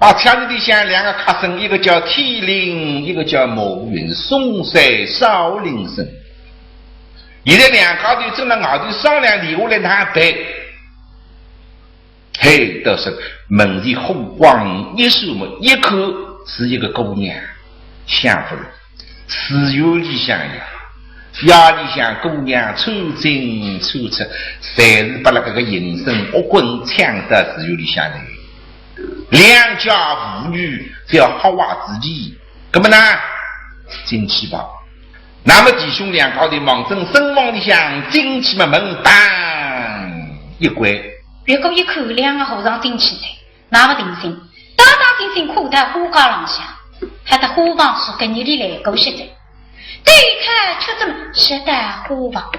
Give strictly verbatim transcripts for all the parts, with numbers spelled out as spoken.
啊，腔里向两个客生，一个叫天灵，一个叫马云，松山少林僧。现在两家头正辣外头商量，留下来哪办？嘿，倒是门前火光一闪么，一看是一个姑娘，想勿到寺院里向呀，夜里向姑娘穿进穿出，侪是拨辣搿个行僧恶棍抢到寺院里向来。良家妇女，覅吓坏自己。搿么呢，进去吧。那么弟兄两家头望准僧房里向进去嘛，门当一关。别个一看，两个和尚进去哉，那么定心，当当心心看到花架浪向，还得花房是跟你里来过些哉。对他却怎么实在花房？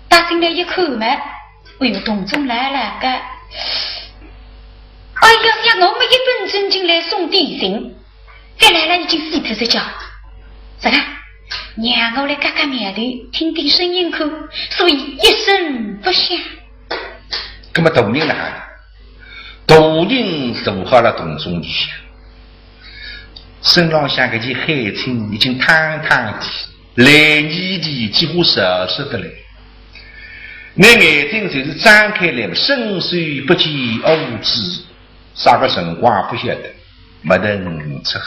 踏进来一看嘛，哎哟，洞中来了个。哎呀呀，我们一本正经来送点心，搿来了已经死脱只脚。啥个？让我来夹夹苗头，听听声音看，所以一声不响。那么大人呢？大人坐好了洞中里向，身浪向搿件海青已经烫烫的，烂泥地几乎潮湿得来。那眼睛就是张开来，伸手不见五指，啥个辰光不晓得，没得人出。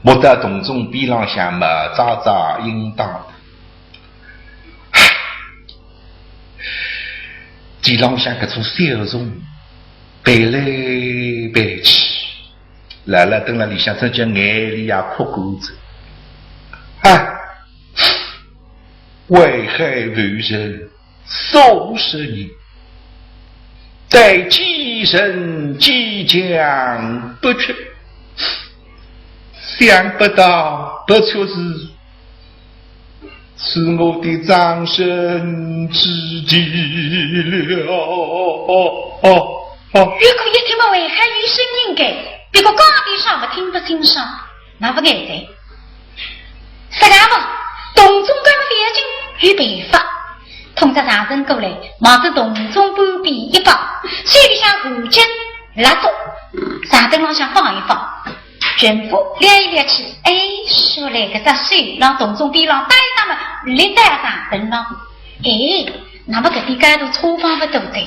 摸到洞中边浪向嘛，扎扎应当。地浪向搿种小虫，飞来飞去，辣辣蹲辣里向，真叫眼泪也哭干子。哎，危害无人，数十年，待几人几将不去，想不到不出事，是我的葬身之地了。哦，哦，哦。越过一听嘛，为啥有声音个？别个讲的啥么听不清爽，那不碍哉。实梗么，洞中间么覅紧，有办法。通着上身过来，望着洞中半边一抱，手里向胡椒蜡烛，上灯浪向放一放，全部撩一撩起，哎，说来搿只手让洞中边浪搭一搭么，立到上灯浪。哎，那么搿点高度差方勿多的。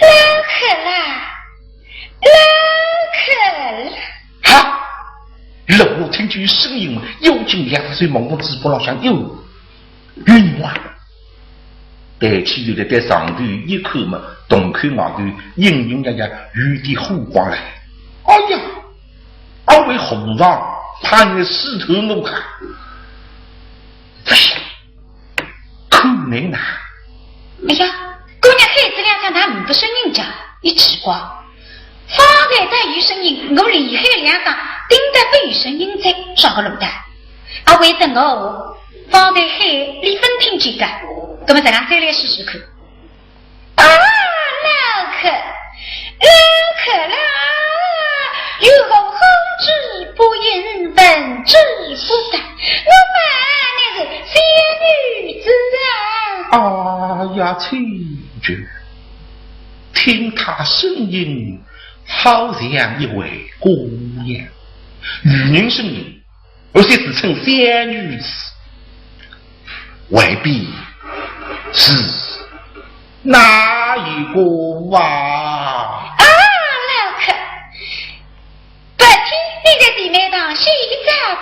老客啦，老客啦。哈！老客听见声音嘛，要紧两只手望望嘴巴浪向，哟，有人哇！抬起头来对上头一看嘛，洞口外头隐隐约约有点火光来。哎呀，阿位和尚，他也是头目啊。不行， 可能呐。哎呀，姑娘开仔两枪，哪能勿声音叫？一奇怪，方才倒有声音，我连开两枪，顶得勿有声音哉，啥个路道？啊，为得我方才喊俚勿听见个，葛么实梗再来试试看。啊，老客，老客啦，有何好之不言，问之不答。我乃是仙女子啊。哎呀，青菊，听她声音，好像一位姑娘，女人声音，而且自称仙女子，未必是哪一个啊？啊，老客， 白天你在姊妹堂休息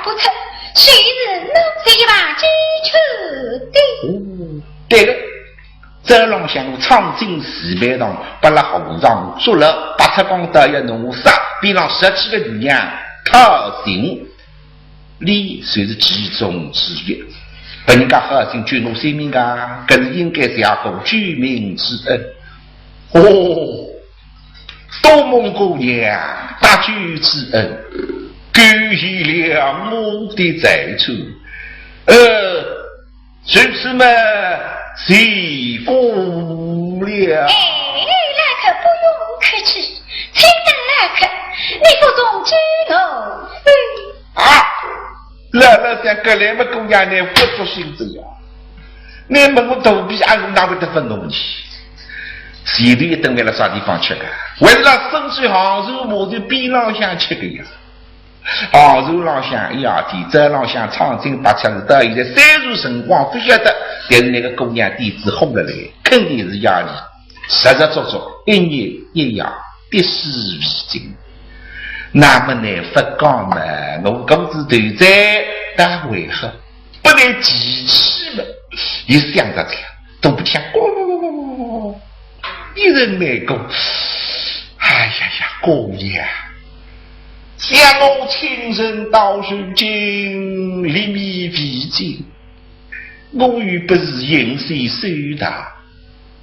不出，谁是弄这一把几处的？哦，对了，早浪向我闯进姊妹堂，拨拉和尚捉了，拔出光刀要弄我杀，边浪十几个女人讨情，你就是其中之一。拨人家好心救我性命啊，搿是应该谢过救命之恩。哦， 多蒙姑娘搭救之恩，勾起了我的罪仇。呃，从此嘛，谢过了。哎，老客不用客气，请等老客，你腹中之我。啊，老老想搿来么姑娘呢，勿作兴致呀。 你问我肚皮阿是哪会得勿饿呢？前头一顿饭辣啥地方吃个？还是辣苏州杭州码头边浪向吃个呀。杭州浪向一夜天，早浪向唱经八次，到现在三顿辰光勿晓得，但是那个姑娘底子红了来，肯定是夜里实实足足一日一夜滴水未进。那么呢，勿讲嘛，我搿是头哉，但为何不能提起嘛？伊想着这样，都不想，咕噜噜噜噜噜噜，一人难过。哎呀呀，姑爷，想我清晨到如今，粒米未进，我又不是银线手镯，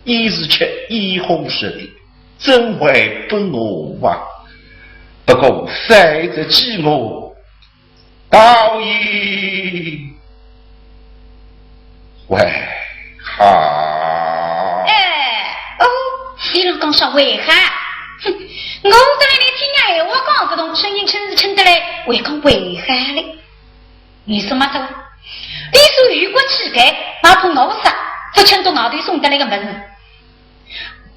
伊是吃烟火食的，怎会不饿啊？不过三日饥饿，倒也还好。哎，哦，伊拉讲啥为啥？哼，我在那里听人闲话讲勿懂，声音真是听得来，还讲为啥嘞？你说嘛说，你说如果乞丐，哪怕我啥，勿称得外头送得来个物事。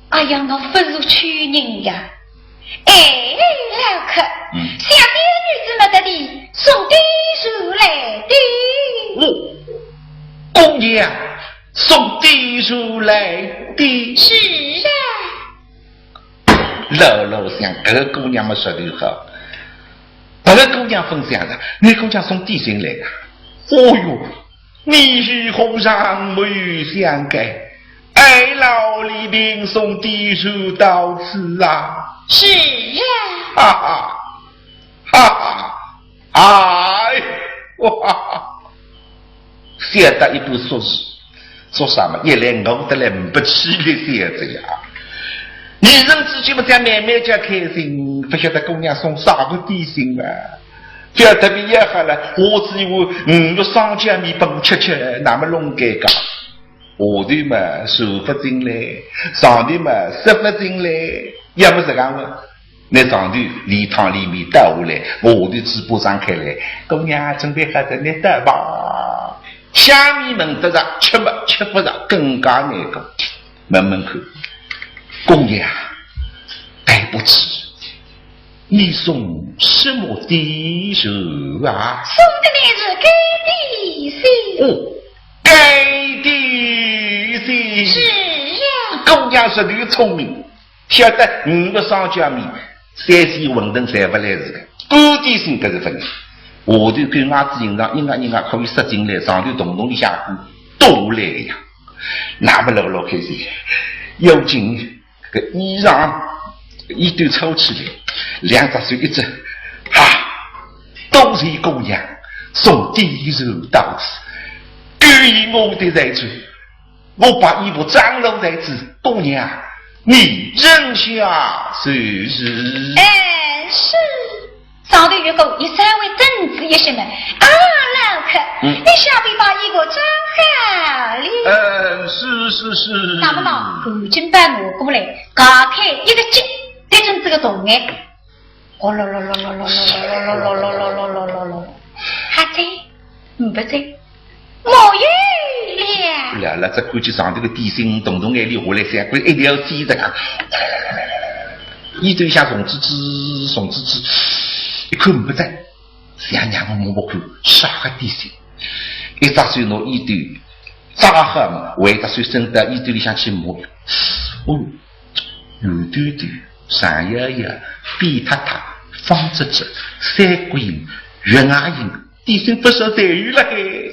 哎呀，我勿是穷人呀。哎，老客，嗯。下边女子没得的，送点茶来的。哦，姑娘，送点茶来的。是啊。老老想，搿个姑娘嘛说得好，搿个姑娘分享的，你姑娘送点心来的。哦哟，你与和尚没有相干，哎，老里边送点茶到此啊。是啊。哈哈，哈哈，哎，哇，写得一部俗事，说啥嘛，一来我得来不起的写这呀。女人之间嘛，这样慢慢叫开心，不晓得姑娘送啥个点心啊。 覅特别要好了，我只有五个双脚面拨吃吃，那么弄尴尬。下头嘛，坐勿进来，上头嘛，塞勿进来，要么实梗问，拿上头礼堂里面倒下来，我下头嘴巴张开来，姑娘准备好的，你倒吧。下面问得着，吃嘛吃勿着，更加难过。问问看，姑娘，对不起， 你送什么点心啊？送的乃是糕点心。哦，糕点心。是呀。姑娘实头聪明，晓得五个双脚面，三鲜馄饨侪勿来事个，糕点心搿是勿灵。下头狗牙子印上，一眼一眼可以塞进来，上头洞洞里向多来呀。那么老老开心，要紧 搿衣裳一段抽起来，两只手一执，哈，多谢姑娘送点茶到此，勾引我的在此，我把衣服张罗在此，姑娘，你忍下就是。哎，是。 上头有个一三位凳子一些么，啊，老客，嗯。你下边把衣服张好哩。嗯，是，是，是。那么嘛，赶紧把拿过来，解开一个结，对准这个洞哎，哦咯咯咯咯咯咯咯咯咯咯咯咯咯咯咯咯，还在，嗯，不在。 没有了。来了，这看见上头个点心，洞洞眼里下来，像鬼一条线这样。伊就像虫子子，虫子子，一看不得，像娘个摸摸看，啥个点心？一只手拿衣兜，抓好嘛，回到手伸到衣兜里向去摸。哦，圆嘟嘟，长腰腰，扁塌塌，方直直，三角形，月牙形，点心不少侪有了嘿。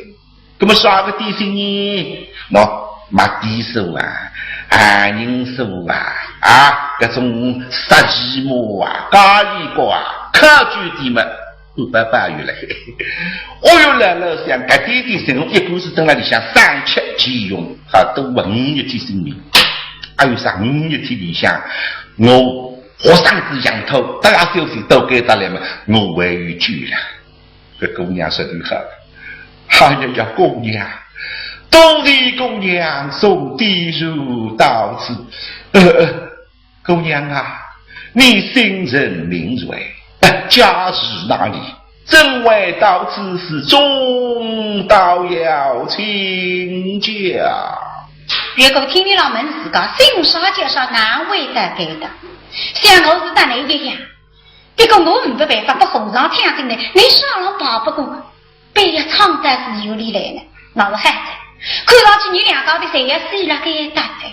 那么啥个点心呢？喏，麦田酥啊，杏仁酥啊，啊，搿种沙琪玛啊，咖喱糕啊，烤卷点么，五百八有了。哦哟，老老想，搿点点心一般是蹲辣里向省吃俭用，好多文艺点心名。还有啥文艺点里向，我学生子样头，大家小事都该得来嘛，我还有救了。 搿姑娘说得好，哎呀呀，姑娘，多谢姑娘送点茶到此。呃，呃，姑娘啊，你姓甚名谁？呃，家住哪里？怎会到此，是中道要请教。如果听见了问自家，心啥叫啥难为得该的。像我是搭倷一样，不过我没办法，把和尚抢进来，倷啥人跑不过，被要闯到自由里来呢，那是害哉。看上去你两家头侪要死了该搭哉。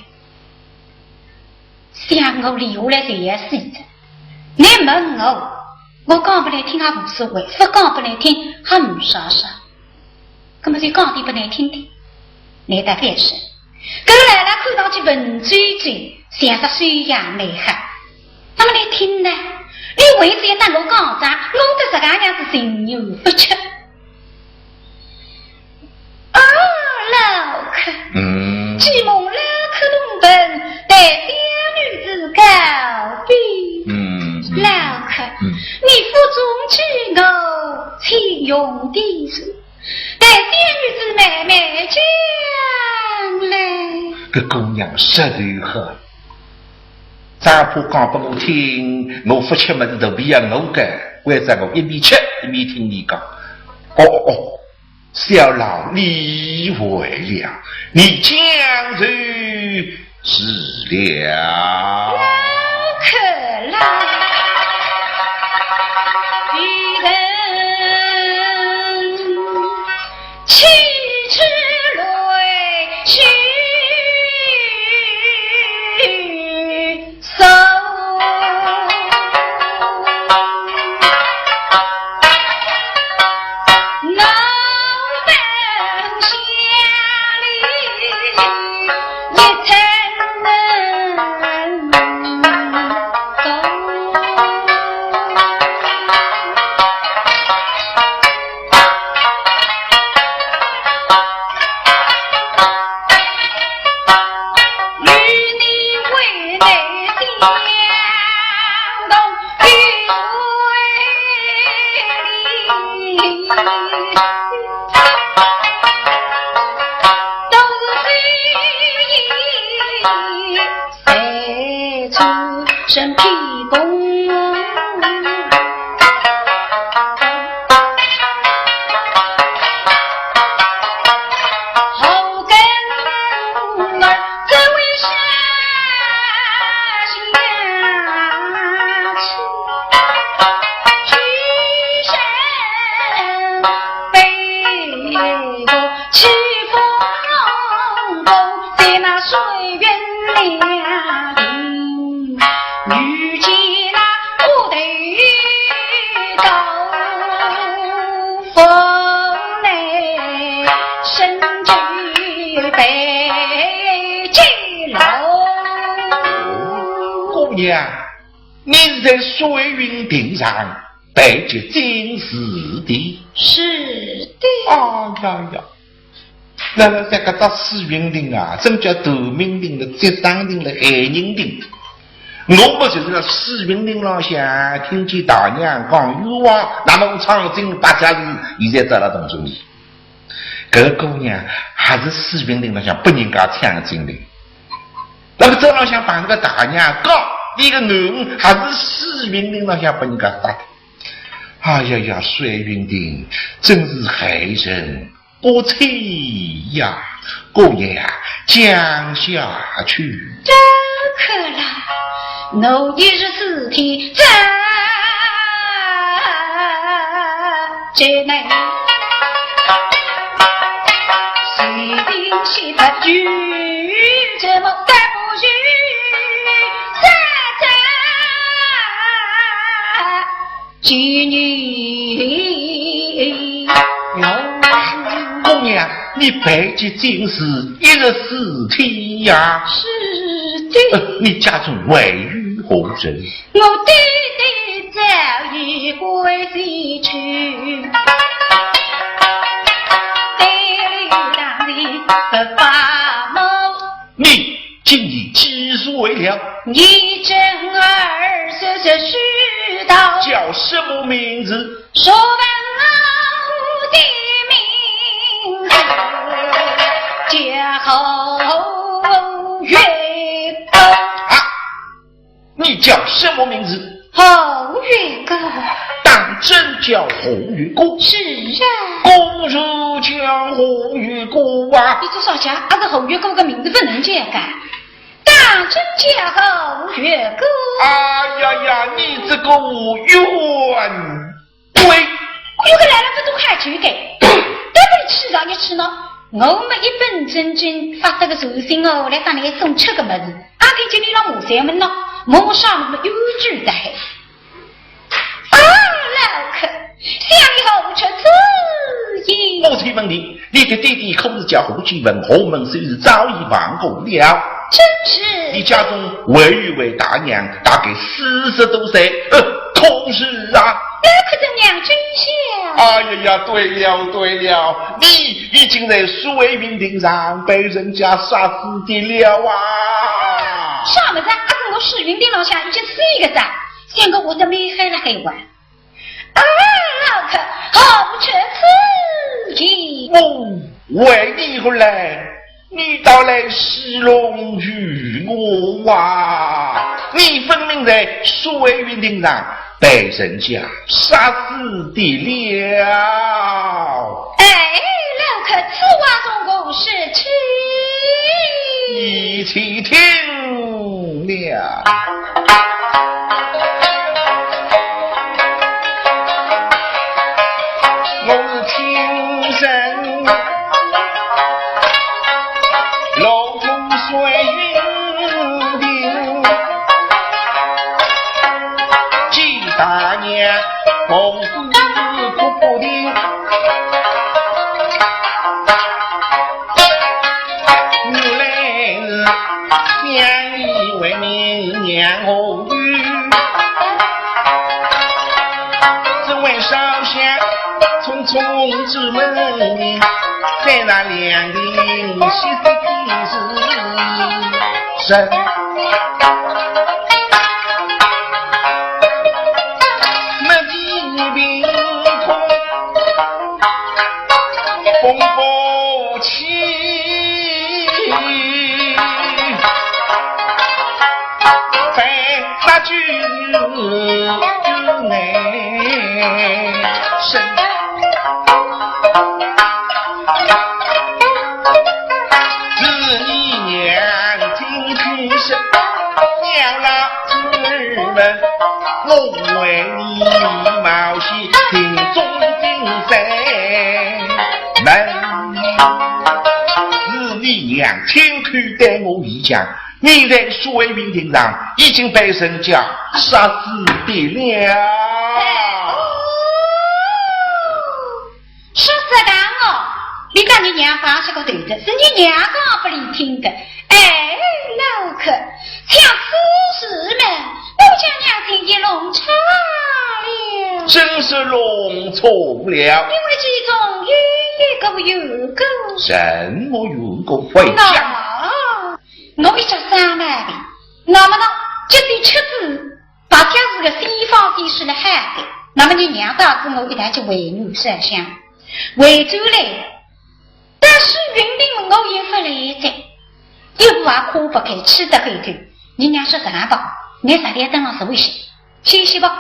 想我留下来侪要死哉。倷问我，我讲拨倷听也无所谓，不讲拨倷听也没啥啥。 那么就讲点拨倷听听，倷倒别说。搿个老老看上去文绉绉，像煞修养蛮好。那么倷听呢？倷为啥要搭我讲哉？我搭自家娘子情愿勿吃。哦，老客，嗯。既蒙老客同朋，待小女子告别。嗯，嗯。老客，嗯。你府中请我，请用的是 待小女子慢慢讲来。搿姑娘舌头好，只怕讲拨我听，我勿吃物事肚皮要饿个，关照我一面吃一面听你讲。哦哦哦，小郎理会了，你讲就是了。老客来，一人 岂止泪须诉。我本想你一程 谁知身披红，后跟儿只为杀下去，居身被我欺负，在那水云凉亭。 遇见那乌头高峰嘞，身居背脊楼。姑娘，你是在水云亭上拜见进士的？是的。哎呀呀， 辣辣搿个搭水云亭啊，真叫断命亭了、折伤亭了、害人亭。我么就是辣水云亭浪向听见大娘讲冤枉，那么我闯进八家里，现在走了当中。搿个姑娘还是水云亭浪向拨人家抢进来。那么走浪向碰着个大娘讲，伊个囡儿还是水云亭浪向拨人家杀的。哎呀呀，水云亭真是害人 不浅呀，姑娘呀，讲下去。这可了，奴一日四天在这内，谁定是不举这么大不举，在在 今日哟。姑娘，你拜见进士一日四天呀？是的。呃，你家中位于何处？我爹爹早已归西去，对里当里不发梦。你 今年几岁了？你正二十岁，是道。叫什么名字？说问我的名字叫侯月光。啊，你叫什么名字？侯月光。大当真叫红玉姑？是啊。果然叫红玉姑啊。你做啥讲？阿是红玉姑个名字不能叫个。当真叫红玉姑。哎呀呀，你这个冤鬼！我有个来了不多还久的，得不起上一次呢，我们一本正经发这个寿星哦，来打你送吃个么子，阿听见你老母三门呢，我上么有句的。 啊，老客，想你何出此言？我请问你，你的爹爹可是叫何继文，何门虽是早已亡故了？正是。你家中唯一位大娘，大概四十多岁，呃，可是啊？老客怎样真相？哎呀呀，对了，对了，你已经在苏州云亭上被人家杀死的了啊！啥么子？阿是我苏州云亭浪向已经死一个哉。 像个我的妹妹了还玩。啊，老客，何出此言？哦，为你而来，你倒来戏弄于我啊！你分明在苏州云亭上被人家杀死的了。哎，老客，此话从何说起？你且听了。 我是听人，路过水云亭，见大娘红丝扑扑啼。原来是 想你为民娘何日？只为烧香匆匆出门，在那凉亭歇息几时辰。没几凭空，风波起。 在那句内声。是你娘亲口说，要了出门，我为你冒险，心中尽在门。是你娘亲口对我一讲， 你在水云亭上已经被人家杀死的了。说实话哦，你当你娘发这个对的，是你娘讲不离听的。哎，老客，像此事嘛，我家娘亲也弄错了。真是弄错了。因为其中有一个缘故。什么缘故？快讲。那 我一直想嘛的，那么呢，这对吃子，大家是个西方地区的海的，那么你娘带着我一道去回南山乡，回转来，但是云顶我也不来的，一步也跨不开，气得后头，你娘说这样吧，你啥地方等我坐一歇。 歇歇吧，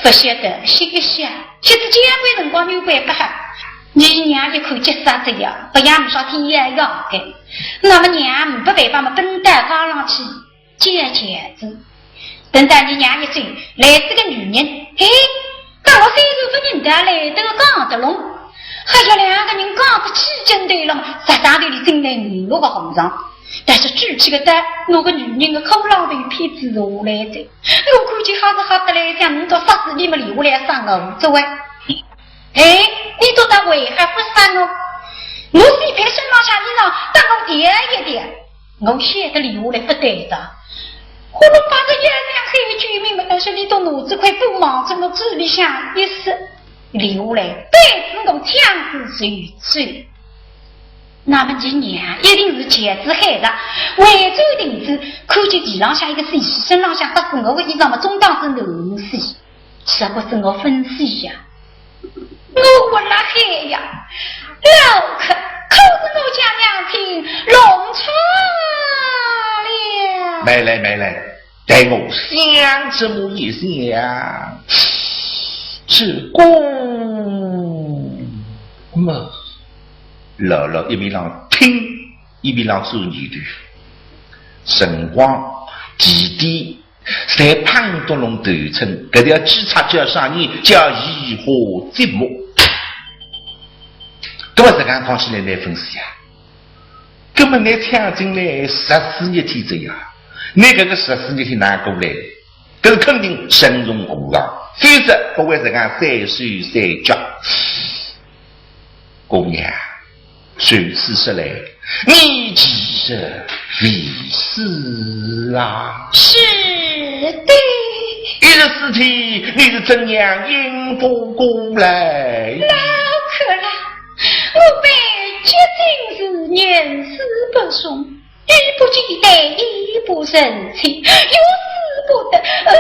不晓得歇一歇，歇得交关辰光又怪不好。你娘一口急煞着呀，不要么说天也要的。那么娘没办法嘛，奔到街浪去叫轿子。等到你娘一走，来这个女人，嘿，跟我虽然不认得，来得讲得拢。还有两个人讲得起劲头了嘛，实在头里进来女我个红上。 但是举起个刀，拿个女人的骷髅头片子下来的。我看见吓是吓得来，想你到杀死你们留下来杀我做啊？哎，你到底为何不杀我？我随便身浪向衣裳，搭我叠一叠，我晓得留下来不对的。我们把这月亮黑救命嘛，但是你都拿这块布望着我嘴里向一塞，留下来，对着我抢子就走。 那么你娘一定是轿子害的，回转亭子，看见地浪向一个死尸，身浪向搭仔我的衣裳嘛，总当是男尸，只不过是我分尸呀。我活了害呀，老客，可是我家娘亲弄错了。没来，没来，待我想这么一想。这个么，老老一面浪听，一面浪转念头。辰光、地点，侪碰到弄头寸，搿条计策叫啥呢？叫移花接木。搿么实梗讲起来蛮分析啊。搿么拿抢进来十四日天哉呀，拿搿个十四日天拿过来，搿是肯定深藏无藏，否则勿会实梗三手三脚。姑娘，如此说来，你其实未死啊？是的。一日之天，你是怎样应付过来？老客啦，我本决心是宁死不从， 一不期待，一不成情，又使不得，呃，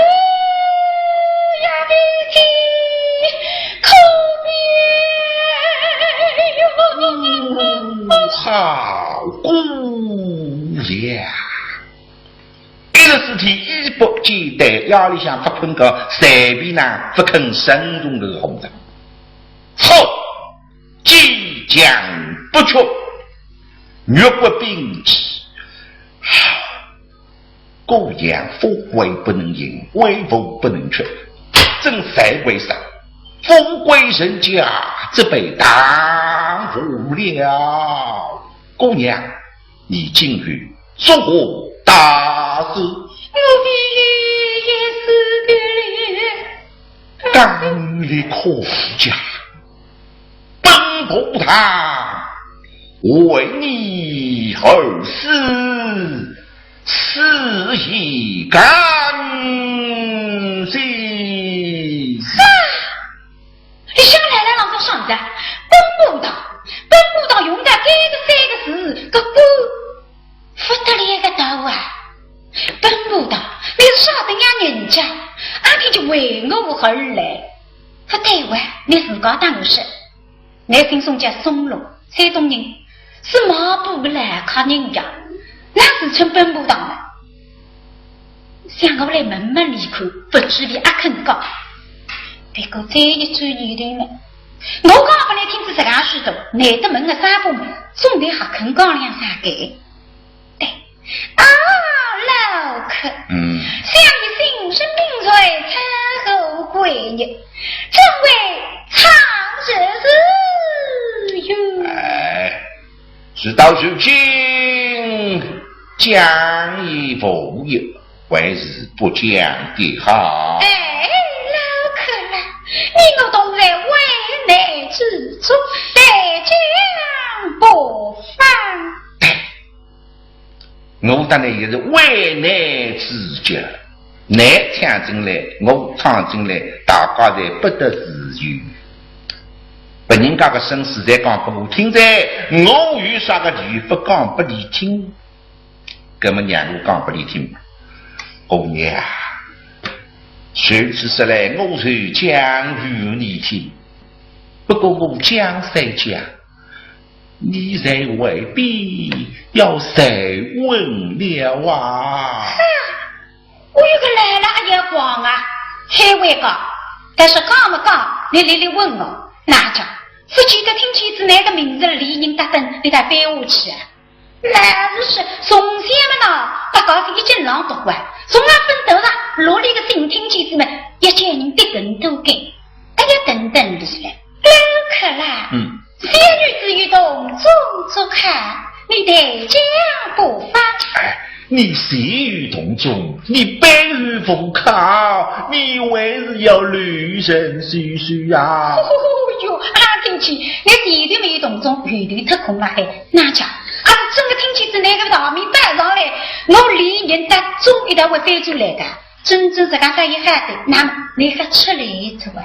呀，的天，可怜哟。好姑娘，一日之天，一不期待，夜里向勿困觉，随便哪勿肯生动个红着。好， 坚强不屈，玉骨并蒂。姑娘富贵不能淫，威武不能屈，真才为啥？富贵人家只配当无了。姑娘，你今日作何打算？我必死的了。当你可家， 本部堂为你而死，死亦甘心。啊！你想来了，老早上的本部堂，本部堂用得搿个三个字，搿个勿得了个道啊！本部堂，你是啥等样人家？阿天就为我而来，勿对哇，你自家当然是。 乃姓宋叫宋龙，山东人，是卖布个老客人家，哪是称本部堂呢？想我来问问伊看，勿知伊阿肯讲。不过再一转念头呢，我讲勿来听仔实梗许多，难得问个三不问，总得还肯讲两三句。 对，啊，老客，嗯。想你姓甚名谁，从何贵业，怎会藏身此处？哎，事到如今，讲亦无益，还是不讲的好。哎，老客啦，你我同在危难之中，再讲不妨。 我搭倷也是危难之交，倷闯进来，我闯进来，大家侪不得自由。别人家个生死侪讲拨我听哉，我有啥个理由勿讲拨倷听？搿么让我讲拨倷听。姑娘，如此说来，我是讲与你听，不过我讲三讲， 你在外边要站稳了啊！我有个来了也要讲啊，开会讲，但是讲么讲，你立立稳哦，哪讲？勿见得听见仔倷个名字了，连人带等，你再翻下去啊？老实说，从小么呢，大家是一径朗读啊，从来分头上，落里个心听见仔么，一见人跌跟头个。 哎呀，等等，你是来，老客啦，嗯。小女子与同宗作客，你待讲不妨。哎，你谁与同宗？你背后无靠，你还是要留神收收啊。哦哟，阿进去，你前头没有同宗，后头特空了嘿，哪讲？阿是真个听见仔倷个大名报上来，我连人带宗一道会翻转来个。 真正实梗搭伊喊的，那么你还出来一次啊？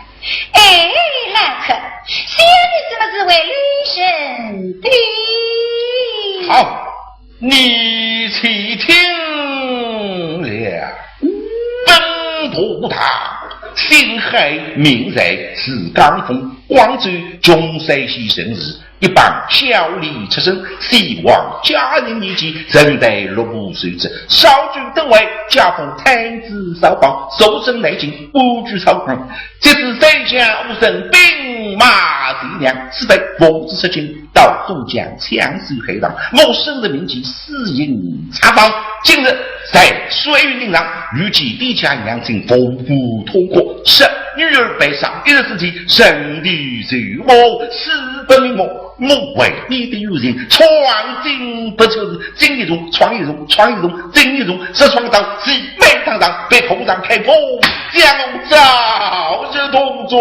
哎，老客，小女子么是为留神的。好，你且听了。嗯。本部堂，姓海名瑞，字刚峰，广州中山县城市，一帮小吏出身，先王家人年间，曾在六部受职，少主登位，加封太子少保，坐镇南京，安居草堂。这次三下五省兵马齐扬，四百五十七军到东江抢修海上，我深入民间，四营查访。今日在水云亭上，遇见帝驾娘亲，奉旨通过，赦女儿被杀，一日之间，圣帝罪我，死不瞑目。我为你的冤情，闯进不出，进一重，闯一重，闯一重，进一重，直闯到西北上上，被皇上开封，将我招入洞中。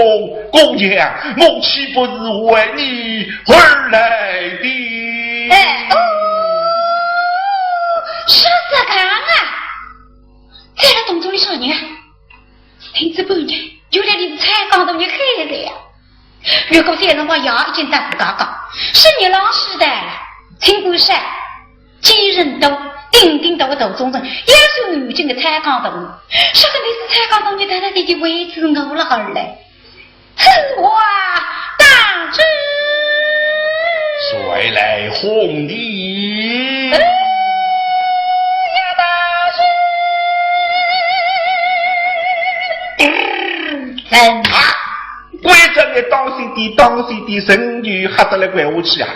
姑娘，我岂不是为你而来的？哎，哦，是这样啊。在那洞中里啥人啊？听仔半日，原来是蔡江大人害的呀。如果三人帮爷已经搭自家讲，是你老师的，请不是，几人都顶顶大个大忠臣，也是南京的蔡江大人，说个你是蔡江大人，他那弟弟为子我了而来。此话当真？谁来哄你？哎呀，大人！啊！关照你当心点，当心点，人就吓得来跪下去啊！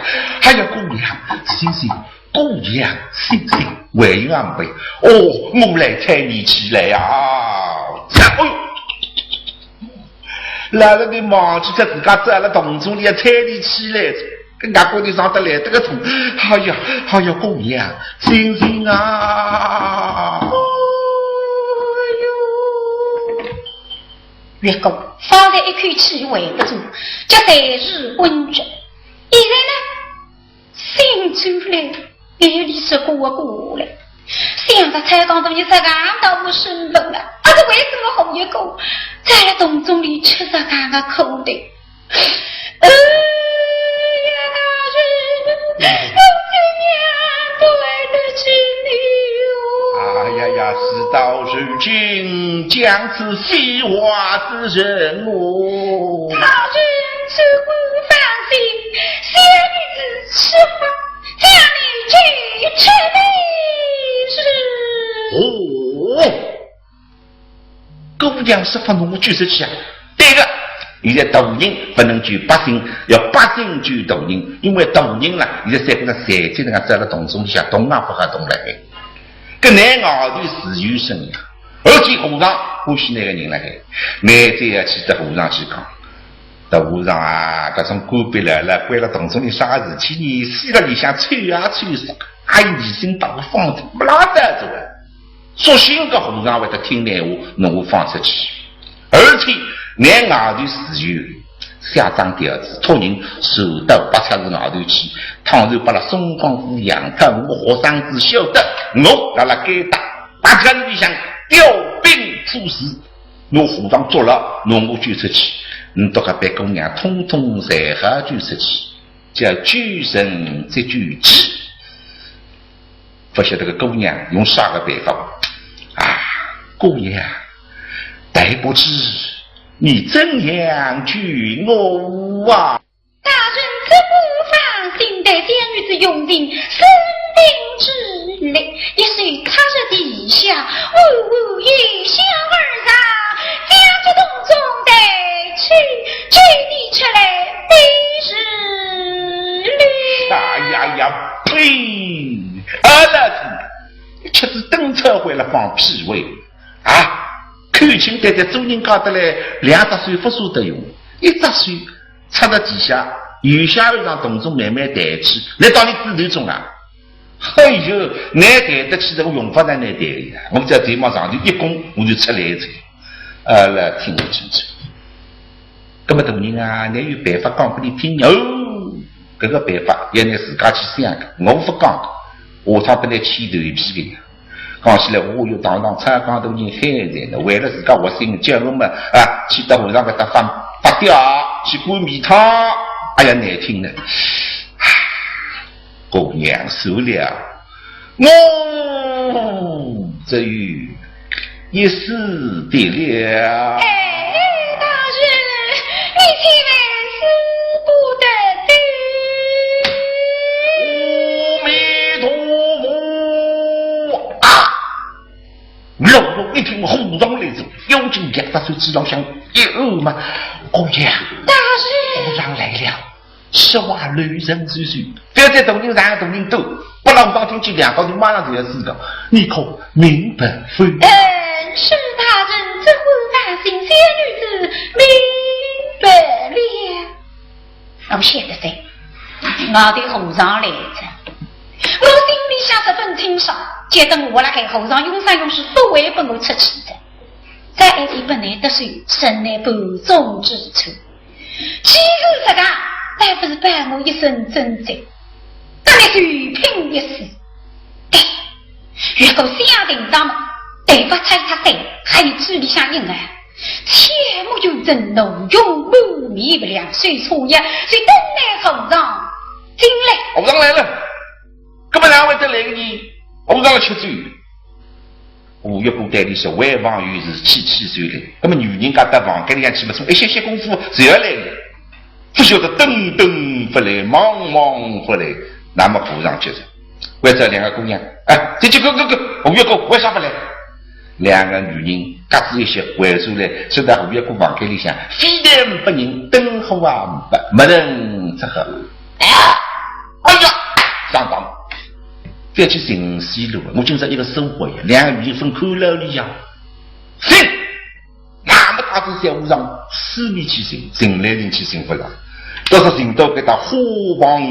哎呀，姑娘，醒醒，姑娘，醒醒，还有安慰。哦，我来搀你起来啊！这，哎呦，老了你忘记脱自家走了洞中里要搀你起来，搿外国的上得来这个痛，哎呀，哎呀，姑娘，醒醒啊！月宫方才一口气回不住，这才是昏厥。现在呢，醒转来，眼泪是过过来。想着蔡江大人实梗到我身份了，啊，这为什么好一个，在了洞中里吃着干个苦的？哎呀，大人，我今年多得去了。哎呀呀，事到如今，讲此戏话之人哦。大人只管放心，小女子此话，将你救出的是。哦，姑娘说法侬我救出去啊？对个，现在大人不能救百姓，要百姓救大人，因为大人啦，现在三个人侪在那个走了洞中里向，动也不好动了海。搿难外头是有声呀，而且和尚欢喜那个人了海，难再要去找和尚去讲。大和尚啊，搿种官逼来了，关了洞中里啥事体呢？死了里向臭啊臭死，还有疑心大放的，不拉倒着啊。 索性搿和尚会得听难话，侬我放出去。而且，难外头是有下张条子，托人传到八尺路外头去，倘若拨了松江府杨太武学生子晓得，我辣辣该搭八尺路里向调兵赴死，拿和尚捉了，侬我救出去，侬笃搿班姑娘统统侪好救出去，叫救人即救己。 不晓得个姑娘用啥个办法？啊，姑娘，待不知你怎样救我啊？大人只管放心，待小女子用尽生命之力，一时他日地下，我我有小儿啊，将这洞中带去，救你出来，必是。哎呀呀，呸！阿拉听，吃仔灯草灰了放屁味啊！口清淡淡做人家得来，两只手勿舍得用，一只手插到地下，右下颚上动作慢慢抬起，来到你指头中啊！哎呦，难抬得起，我用勿着难抬个呀！我只要再往上头一弓，我就出来哉。阿拉听勿清楚。 搿么大人啊，倷有办法讲拨俚听哦。搿个办法要倷自家去想个，我勿讲个，下趟拨倷欠头皮个呀。讲起来，我又堂堂蔡江大人害哉呢，为了自家活性，叫我么啊，去到和尚搿搭发发嗲，去灌迷汤，哎呀，难听呢。唉，姑娘受了，我只有 一死的了。哎，大人，你千万死一听和尚来哉，要紧夹到手指浪向一按嘛，哦呀，大人，和尚来了，说话留神仔细，不要再大人长大人多，不然和尚听见两家头马上就要死的。你可明白否？嗯，是大人，这个担心小女子明白了。我晓得哉，外头和尚来哉，我心里想十分清爽，今朝我辣海，和尚永生永世不会拨我出气的。再一点本来得手，神乃盘中之锗。既然实梗，倒不如报我一声尊重，搭俚随拼一死。对，越过想定当嘛，对方猜他对，还有嘴里向应啊，切莫有人弄用满面不良，所以说呀，所以等待和尚进来。和尚来了，搿么哪会得来个呢？和尚来吃酒。 吴月姑对俚说，为朋友是起起手来，那么女人家到房间里向去嘛，总一歇歇功夫就要来哉，不晓得等等不来，忙忙不来，那么和尚急哉，关照两个姑娘，哎，进去，快快快，吴月姑为啥不来？两个女人咯吱一歇回转来，走到吴月姑房间里向，非但不认，灯火也没，没人这个，哎呀，上当。 覅去寻死路，我今朝一个收获呀，两个女人分开了哩呀。行，那么带仔小和尚四面去寻，寻来寻去寻不着，倒是寻到搿搭花房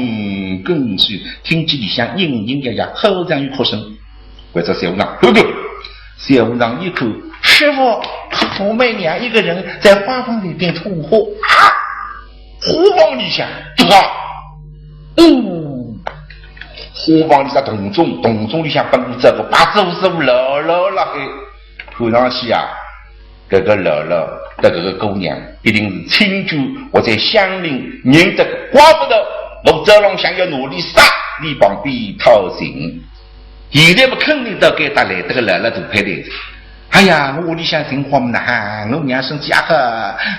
跟前，听见里向隐隐约约好像有哭声。关照小和尚，看看。小和尚一看，师父，武媚娘一个人在花房里边痛哭。啊，花房里向，对吧？ 哦，花房里向洞中，洞中里向本来这个白酥酥老老辣海，看上去啊，搿个老老搭搿个姑娘一定是亲眷或者乡邻认得个，怪不得我早浪向要拿俚杀，俚旁边讨情。现在么肯定到该搭来，搿个老老大派头哉。哎呀，我屋里向情况么哪哈，我娘身体也好，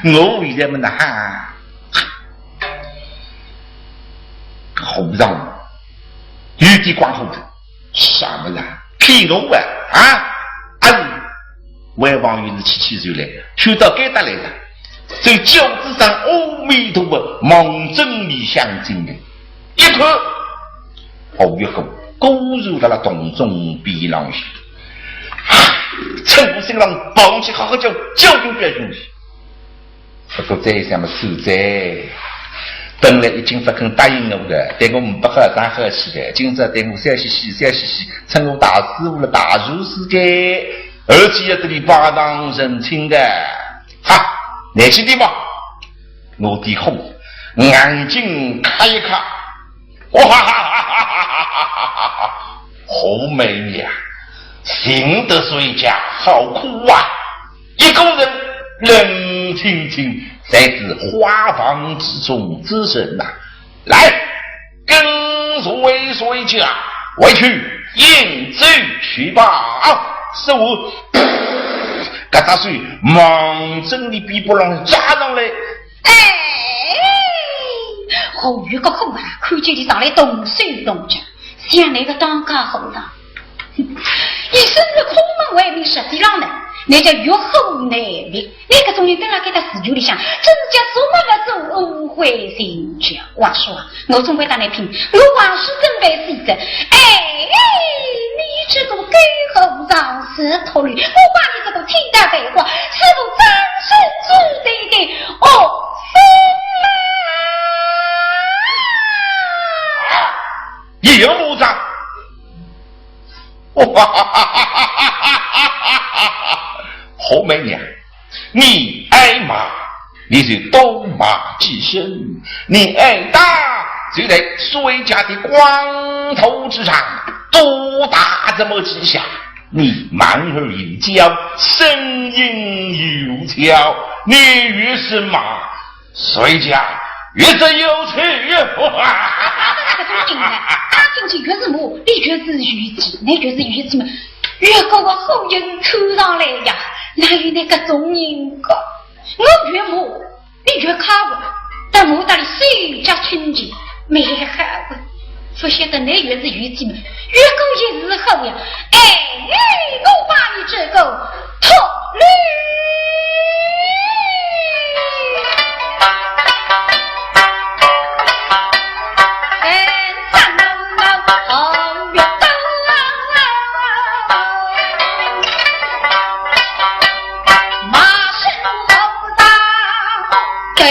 我现在么哪哈。 和尚有点光火的，啥么子啊？骗我啊？啊？俺为朋友是起起手来，去到该搭来哉，就叫仔声阿弥陀佛，望准里向进来。一看，哦哟，果然辣辣洞中边浪向，啊，趁我身浪跑起，好好叫，叫醒表兄弟。 不过再一想么，是哉，本来已经不肯答应我的，对我勿好声好气的，今朝对我笑嘻嘻，笑嘻嘻，称我大师傅了，大厨师个，而且要搭俚拜堂成亲的。哈，耐心点吧，我的火眼睛开一开，哇哈哈哈哈哈哈哈哈！好美呀，寻得谁家好苦啊！ 一个人冷清清，才是花房之中之人呐。来，跟随谁家回去饮酒去吧。啊，是我，搿搭水望准俚臂膊浪扎上来。哎，侯玉个苦啊，看见俚上来动手动脚，像那个当家和尚。 一身是空门外面实际上呢，那叫欲火难灭。那个种人蹲辣该搭自家里向，真叫做么个做误会心焦。话说啊，我总归搭倷拼，我还是准备死的。哎，你这个狗和尚是头里，我把你这个天大白话，是我张生之对的，哦，生啦！你又不长。 侯美娘，你爱骂，你就多骂几声；你爱打，就在谁家的光头之上多打这么几下。你慢而有教，声音有条，你越是骂， 谁家越是有趣。搿种人呢，打进去越是骂，俚越是有趣，那越是有趣嘛。越搞个好人看上来呀，哪有那个种人个？我越骂，俚越开悟，但我搭俚手脚清净，蛮好个。勿晓得倷越是有计谋，越过也是好呀。哎，我把你这个秃驴！哎，三毛毛红绿灯啊，马身红大。 哎，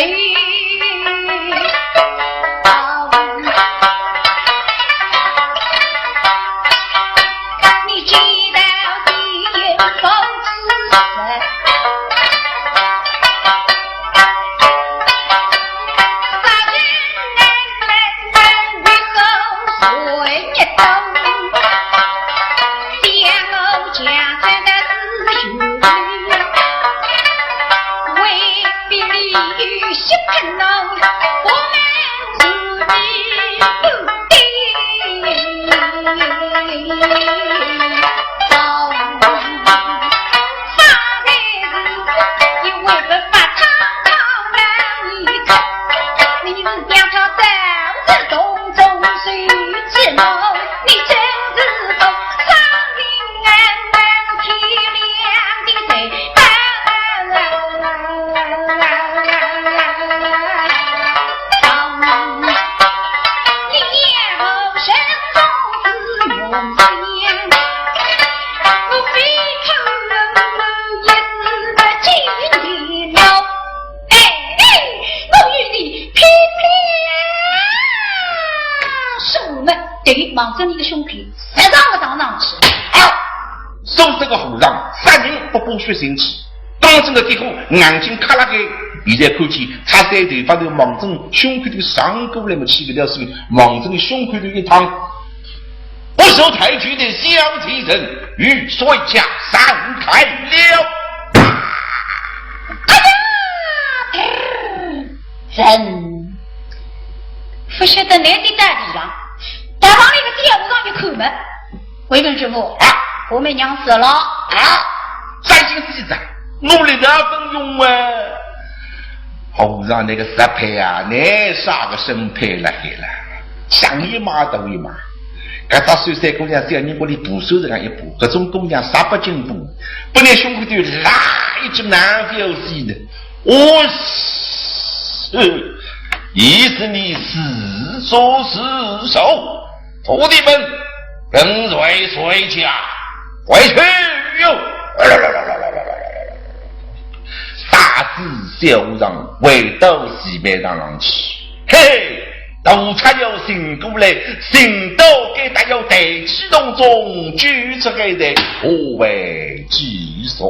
我与你拼了！说完，对望仔俚个胸口，实梗个撞上去。啊！苏州个和尚，杀人不怕血腥气。当真个结果，眼睛瞌辣盖，现在看见，插山头发头望仔胸口头撞过来么，起勿了手，望仔胸口头一撞， 不识抬举的小贱人，与谁家散开了。哎呀，人，勿晓得倷的道理啦，大房里个吊床一看么，回禀师傅，啊，我们娘死了。啊，伤心死哉，努力哪分用啊？ 和尚，倷个实配啊，倷啥个身配辣海了？像一码大一码。搿搭算三姑娘，只要人家里补手这样一补，搿种姑娘啥不进步，拨倷胸口头拉一记难表示的。我是，也是你自作自受。 徒弟们，跟随谁家回去哟。大字小上回到戏班上上去，嘿，大家要醒过来，醒到该搭要抬起当中，举出来的何为继续。